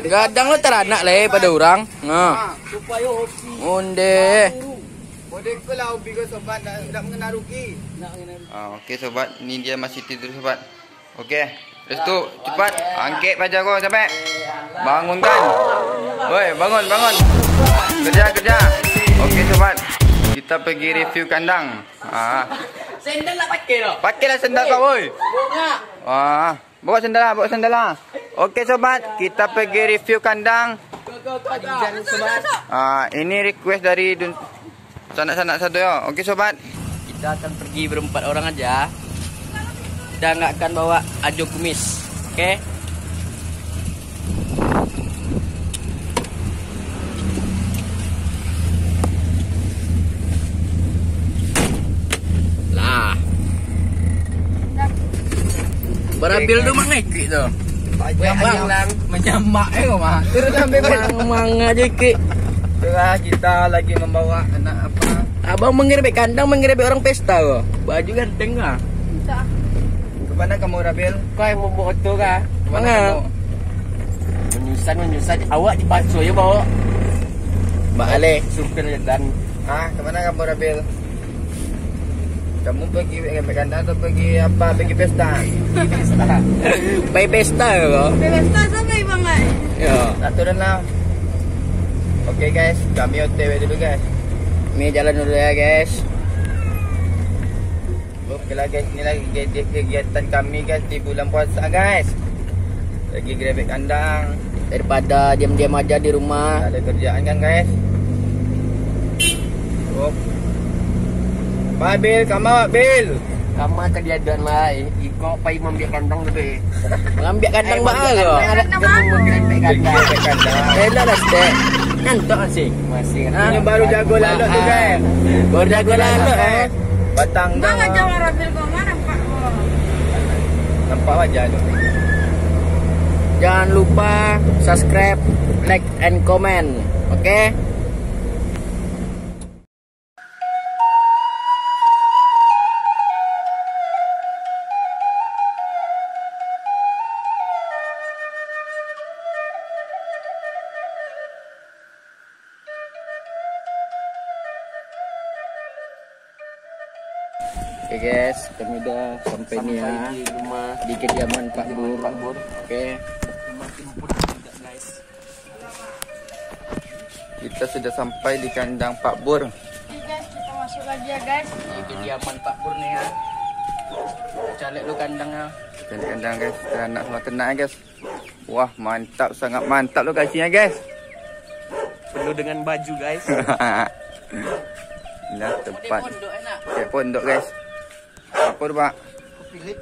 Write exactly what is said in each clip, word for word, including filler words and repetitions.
Gadang lo taranak lai pado urang. Nah. Onde. Kode ko lah hobi ko, sobat, ndak, ndak mengenal rugi. Ah, oke, sobat, ni dia masih tidur, sobat. Oke, restu, cepat, angkek paja ko sampai. Bangunkan. Woi, bangun, bangun. Kerja, kerja. Oke, sobat, kita pergi review kandang. Ah. Sendal nak pakai tu? Pakailah sendal kau, woi. Bunga. Ah. Bawa sendal lah, bawa sendal lah. Oke, sobat, kita pergi review kandang. Ah, ini request dari dun-, sanak-sanak satu yo. Oke, sobat. Kita akan pergi berempat orang aja. Kita nggak akan bawa Ajo Kumis. Oke? Lah. Barabil tu mak ngekik tu. Manyamak. Manyamak eh kau mah. Turun sampai mang, mang aja kik. Itulah kita lagi membawa anak apa? Abang mengerebek kandang, mengerebek orang pesta kau. Baju ganteng kah? Entah. Ke mana kamu, Rabil? Kau yang membawa oto kah? Ke mana kamu? Menyusah, menyusah. Awak dipaksa je bawa. Bak alih. Supir dan. Ah, ke mana kamu, Rabil? Kamu pergi ngambil kandang atau pergi apa? Pergi pesta? Pergi pesta. Pergi pesta ke kau? Pergi pesta sama Ibang ai. Ya. Satu dan enam. Oke guys, kami O T W dulu guys. Kami jalan dulu ya guys. Oke lah guys, inilah kegi-, kegiatan kami guys di bulan puasa guys. Lagi gerebek kandang. Daripada diam-diam aja di rumah. Tak ada kerjaan kan guys. Op. Pak Bil, kama Pak Bil. Kama tadi ada lah, eh. Iko pai mambiak kandang tu, eh. Mambiak kandang. Eh, bah mambiak kandang, anak tu mambiak kandang. Mambiak kandang. Eh, dah lah, stek. Ngantuk masih. Masih. Ah, ini baru jago lalok tu, guys. Baru jago lalok, eh. Batang tu. Mana jalan Rabil kau, mana nampak kau? Nampak wajah tu. Jangan lupa subscribe, like, and comment. Oke? Oke guys, kami udah sampai nih ya, di kediaman Pak Bur. Oke. Kita sudah sampai di kandang Pak Bur. Oke guys, kita masuk lagi ya guys. Di kediaman Pak Bur nih ya. Kita lihat dulu kandangnya. Kita lihat kandang guys, kita anak sama ternak ya guys. Wah, mantap, sangat mantap lokasinya guys. Penuh dengan baju guys. Inilah tempat. Model pondok, enak. Kayak pondok guys. Apa tu, Pak? Philip.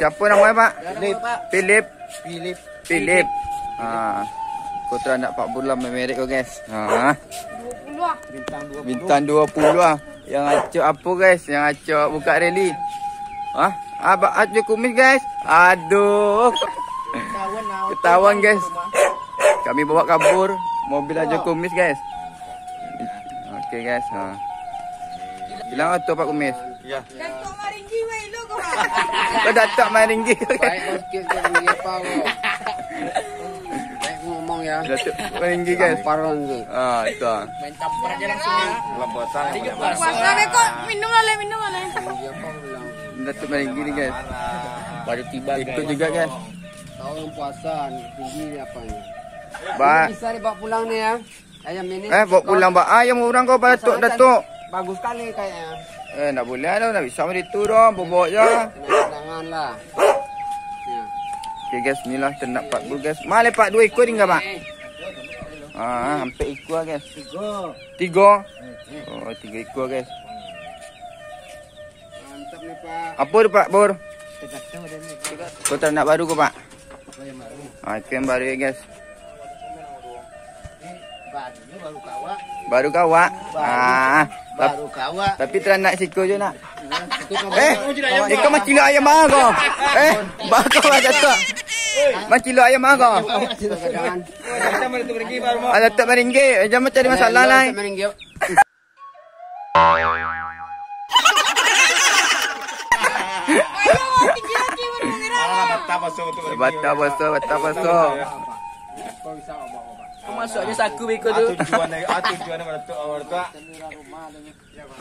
Siapa namanya, Pak? Philip. Philip. Philip. Philip. Ha. Kau teranak Pak Bur lah memerek kau, guys. Ha. Dua puluh ah. Bintang dua puluh. Bintang dua puluh ah. Yang acok apa, guys? Yang acok buka rally. Hah? Abang acok kumis, guys. Aduh. Ketahuan lah. Ketahuan, guys. Kami bawa kabur mobil acok kumis, guys. Oke, guys. Ha. Bilang atau Pak Kumis? Ya. Datuk Maringgi, weh, lu kau. Kau Datuk Maringgi. Baik, kau sikit, kau Maringgi apa, kau? Baik, ngomong, ya. Datuk Maringgi, guys. Tampar orang tu. Ah, itu ah. Main tampar aja langsung, ya. Bulan puasa. Puasa deh, kok. Minum lah, Le, minum lah, Le. Maringgi apa, kau bilang? Datuk Maringgi ni, guys. Baru tiba, guys. Ikut juga, guys. Tahu yang puasa, tinggi ni apanya. Ba- Ini bisa dibawa pulang ni, ya. Ayam ini. Eh, bawa pulang, Bang. Ayam orang kau, Datuk, Datuk. Bagus sekali kayaknya. Eh, ndak boleh ado, ndak bisa begitu doh, bobok je. Janganlah. Ya. Oke, guys, inilah ternak Pak Bur, guys. Mana Pak, dua ekor tinggal, Pak? Ah, hampir ekor, guys. Tiga. Tiga? Oh, tiga ekor, guys. Mantap nih, Pak. Apa tu, Pak Bur? Kau ternak baru ke, Pak? Apa yang baru? Ah, itu yang baru ya, guys. Baru kawak. Baru kawak. Ah, baru kawak. Tapi teranak siko je nak. Eh, ikau macilok ayam mah kau. Eh, bakal lah jatuh. Macilok ayam mah kau. Ah, Datuk Maringgi, jangan cari masalah lah. Batal puaso, batal puaso. Kau masuak ajo saku beko tu. Ah, tujuan dari, ah, tujuan dari tu, awal tu, ah.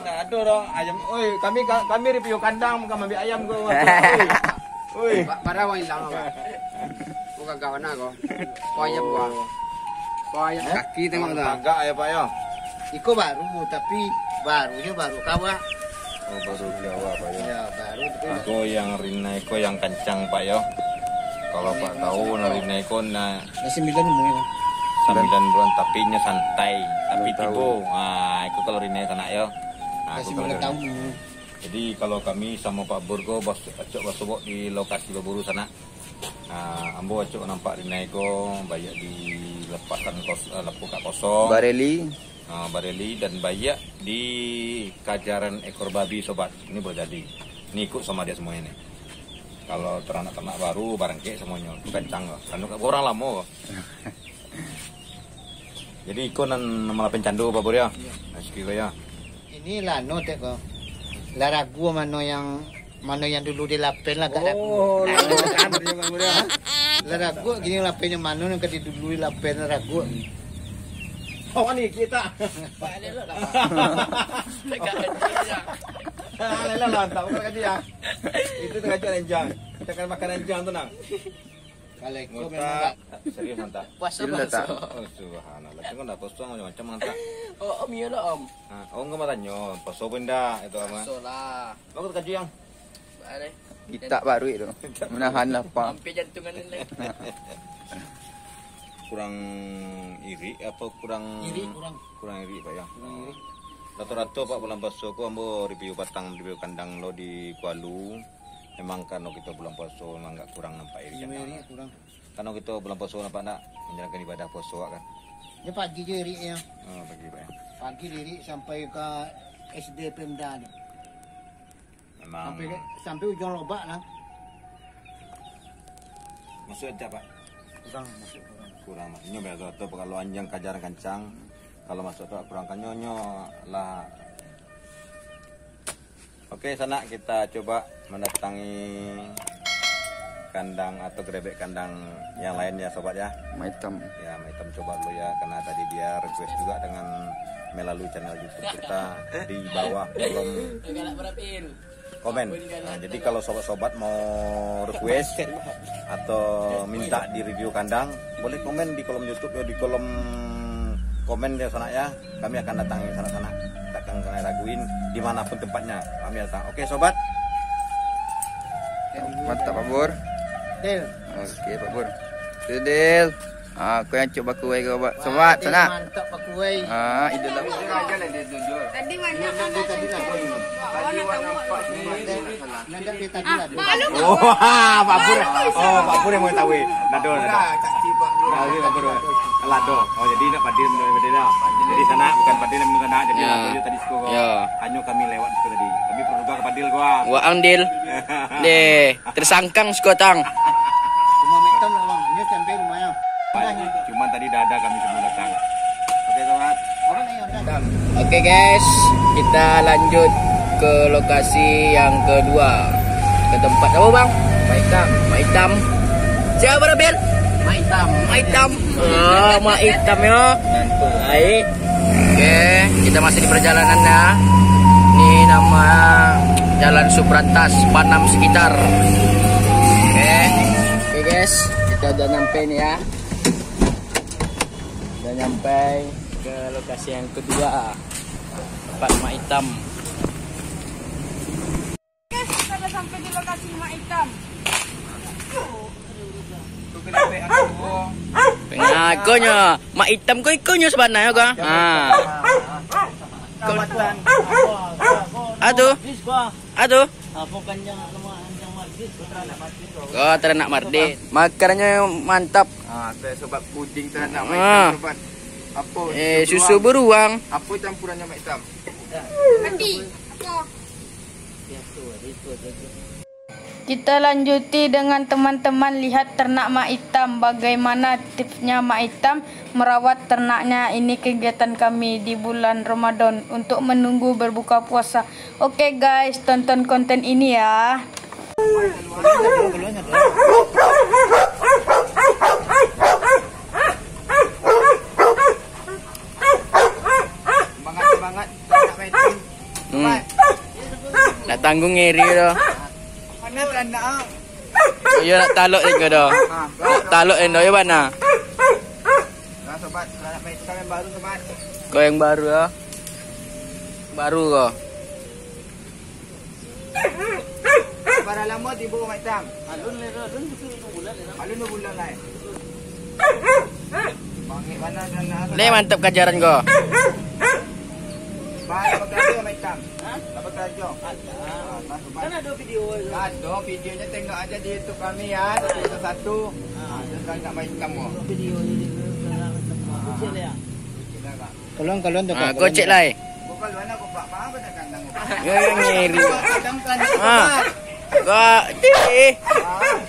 Nah, ado doh ayam. Oi, kami, kami review kandang, bukan mambiak ayam ko. Oi. Oi. Ba-, bara wang ilang, Pak. Ko gagah bana ko. Ko ayam ko. Ko ayam kaki tengok tu. Tagak ya, Pak, ya. Iko baru, tapi barunyo baru kawak. Oh, baru kawak, Pak, ya. Ya, baru tapi. Iko yang rinai ko yang kancang, Pak, ya. Kalau Pak tahu, nah, rinai ko, nah, Dah sembilan umur, ya. Sambilan bulan, tapi inyo santai, tapi tibo. Ah, iko kalau rinai sanak, yo. Ah, dah iko kalau sembilan rinai tahun umur. Jadi, kalau kami samo Pak Bur ko, bas-, acok basobok di lokasi baburu sanak. Ah, ambo acok nampak rinai ko, baiak di lapasan kos-, ah, lapuak kosong. Bareli. Ah, bareli dan baiak di kajaran ekor babi, sobat. Ini boleh jadi. Ini ikut sama dia semuanya nih. Kalau teranak-teranak baru, barangkek semuanya. Itu kancang lah. Anu, orang lamo. Jadi, iko nan malapen cando, Pak Bur, ya? Iya. Nah, siki ko, ya. Ini lano tek ko. Lah ragu mano yang, mano yang dulu dilapen lah, tak ragu. Oh, lano kan, ya, Pak Bur, ya? Lah ragu, gini lapen yang mano yang ka di dulu dilapen, lah ragu. Oh, ni kita. Pak, elok lah, Pak. Tegak aja, ya. Ah, elok lah, tak apa lagi, ya. Itu tengah jual anjang. Kita akan makan anjang tu, nah. Kalau iko memang tak. Serius, Anta? Puasa, puasa. Oh, subhanallah. Tengok dah, puasa macam-macam, Anta. Oh, Om, iyolah, Om. Ha, Om kan batanyo, puasa apa indak, itu, Om, kan? Puasa lah. Bagus kaji, Yang. Balik. Kitak baru itu. Menahan lapar. Hampir jantungan ni. Kurang irik apa kurang. Irik kurang. Kurang irik, Pak, ya? Kurang irik. Rato-rato, Pak, bulan puasa ko ambo review batang, review kandang lo di Kualu. Memang karano kito bulan puaso memang agak kurang nampak irikan. Iyo, tanah. Irikan kurang. Karano kito bulan puaso nampak ndak manjalankan ibadah puaso kan. Dia pagi je irik ya. Oh, pagi, Pak, ya. Pagi irik sampai ke S D Pemda tu. Memang. Sampai ke, sampai ujung lobak lah. Masuk aja, Pak. Kurang masuk kurang. Kurang masuknya biasa tu kalau anjang kajar kancang. Kalau masuk tu kurang kanyonyo lah. Oke, sanak, kita coba mendatangi kandang atau gerebek kandang yang lain ya, sobat ya. Maitam. Ya, Maitam coba dulu ya, karena tadi dia request juga dengan melalui channel YouTube kita di bawah kolom komen. Nah, jadi kalau sobat-sobat mau request atau minta di review kandang, boleh komen di kolom YouTube ya, di kolom komen ya, sanak ya. Kami akan datangi sanak-sanak. Takkan kalian raguin dimanapun tempatnya. Kami datang. Oke, sobat. Mantap, Pak Bur. Deal. Oke, Pak Bur. Itu, Dil. Ah, kau yang cuk bakuai kau, Pak. Sobat, sanak. Mantap bakuai. Ah, itu lah. Tadi banyak kan tadi. Awak nak tahu. Nah, dah dia tadi lah. Oh, Pak Bur. Oh, Pak Bur yang mengetahui. Nado, nado. Nado, Pak Bur. Lado. Oh, jadi nak Padil, Padil lah. Jadi sanak bukan Padil yang mengena, jadi lado je tadi siko ko. Ya. Hanyo kami lewat siko tadi. Kami perlu juga ke Padil ko, ah. Wa ang, Dil. Deh, tersangkang siko tang. Rumah Maitam lah, Bang. Ini sampai rumahnya. Cuman tadi dah ada kami sebelum datang. Oke, sobat. Oke, guys, kita lanjut ke lokasi yang kedua. Ke tempat apa, Bang? Maitam. Maitam. Siapa, Bil? Maitam. Maitam. Ah, Maitam ya. Baik. Oke, kita masih di perjalanan ya. Ini nama Jalan Subrantas, Panam sekitar. Oke. Oke, guys, kita udah nyampe nih ya. Udah nyampe ke lokasi yang kedua, tempat Mak Itam. Guys, kita udah sampai di lokasi Mak Itam. Pengakonyo, Mak Itam ko ikonyo sabananyo ko. Ha. Aduh. Aduh. Ko taranak Mardin. Makanannyo mantap. Ah, saya sobat puding taranak Mak Itam, sobat. Apo? Eh, susu beruang. Apo campurannya Mak Itam? Mati. Apo? Kita lanjuti dengan teman-teman lihat ternak Mak Itam. Bagaimana tipsnya Mak Itam merawat ternaknya? Ini kegiatan kami di bulan Ramadan untuk menunggu berbuka puasa. Oke guys, tonton konten ini ya. Semangat, semangat. Hmm. Nak tanggung ngeri tu. Mana tu anak? Oh, iyo, nak talok iko tu. Ha. Nak talok endo, iyo bana. Nah, sobat, anak main yang baru, sobat. Kau yang baru, ya? Baru kau. Bara lamo tibo Mak Itam? Alun lai, alun, alun, alun bulan lai. Alun dua bulan lai. Bangik bana dan nak. Ni mantap kajaran ko. Bang, apa karajo Mak Itam? Ha? Apa karajo? Ada. Ah, masuk, Bang. Kan ada video tu. Ada videonyo, tengok aja di YouTube kami ya, satu satu. Ah, terus nak Mak Itam ko. Video ni dia nak macam apa? Kecil ya? Kecil lah, Kak. Tolong, tolong, ah, tolong. Kocek lai. Bukan lu anak bapak, apa dah kandang? Ya, ya, ngiri. Kandang, kandang, ah. Bapak. Kak, cik. Ah.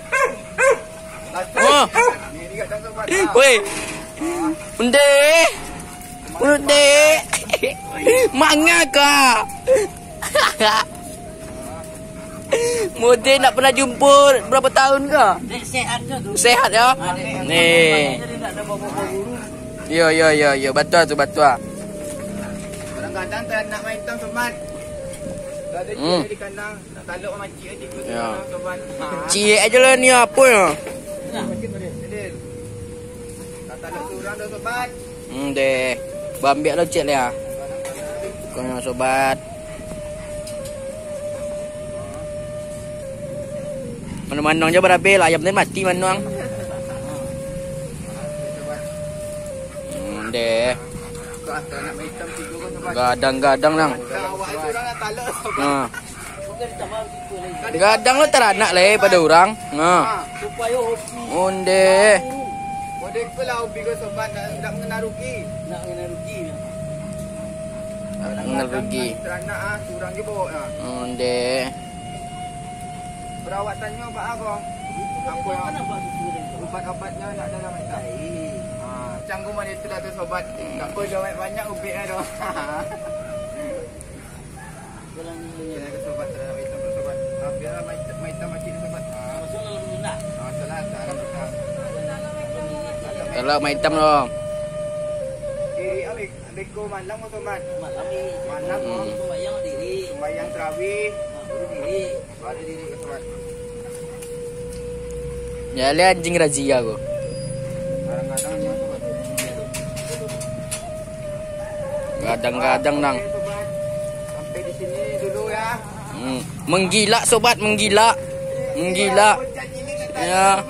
Oh. Ngiri kat dalam, sobat. Ah. Weh. Onde. Onde. Manga kau. Mode nak pernah jumpa berapa tahun ke? Dek, sehat ke tu? Sehat ya? Ah, dek. Ni. Jadi tak ada apa-apa guru. Yo, yo, yo, yo. Batua tu, batua. Kadang-kadang tak nak main tam, sobat. Tak ada. Hmm. Cik di kandang, nak taluk sama cik aja. Ya. Sobat. Ha. Cik aja lah ni apa ya? Nah. Jadi, tak taluk surang dah, sobat. Hmm, deh. Bambiak lo cek lah. Konyo sobat. Manuang-manuang jo barabe lah, ayam tadi mati manuang. Hmm, deh. Gadang-gadang nang. Nah. Gadang lo taranak lai pado urang. Nah. Onde. Model tu lah hobi ko sobat, ndak, ndak mengenal rugi. Ndak mengenal rugi. Mengenal rugi. Taranak ah, surang je bawa nah. Onde. Perawatannyo baa ko? Apa yang ubat-ubatnyo nak dalam aja. Ah, canggung mah itu dah tu sobat. Tak apa, banyak ubek dah tu. Kena ke sobat, terhadap itam tu, sobat. Ah, biarlah main, main itam macam ni, sobat. Ah. Masalah, tak ada masalah. Kalau main itam tu. Diri, ah, bek-, beko malam ke, sobat? Malam ni. Malam, hmm. Sembahyang diri. Sembahyang tarawih. Ah, diri. Baru diri ke, sobat. Ya, lihat anjing razia ko. Kadang-kadang nyo, sobat. Kadang-kadang nang. Sampai di sini dulu ya. Hmm. Menggilak sobat, menggilak. Menggilak. Ya.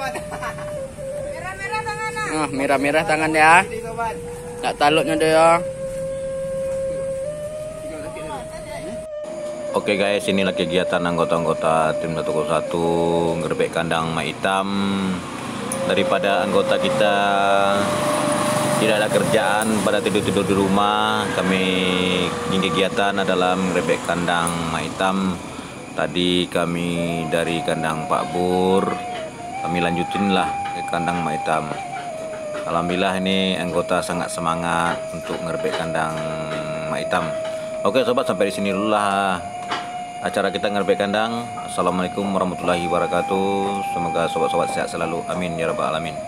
Nah, merah-merah tangan ya. Nak taluknya dia. Oke guys, inilah kegiatan anggota-anggota tim satu kosong satu ngerebek kandang Mak Itam. Daripada anggota kita tidak ada kerjaan, pada tidur-tidur di rumah, kami bikin kegiatan adalah ngerebek kandang Mak Itam. Tadi kami dari kandang Pak Bur, kami lanjutin lah ke kandang Mak Itam. Alhamdulillah, ini anggota sangat semangat untuk ngerebek kandang Mak Itam. Oke sobat, sampai di sini dulu lah acara kita ngerebek kandang. Assalamualaikum warahmatullahi wabarakatuh. Semoga sobat-sobat sehat selalu. Amin ya rabbal alamin.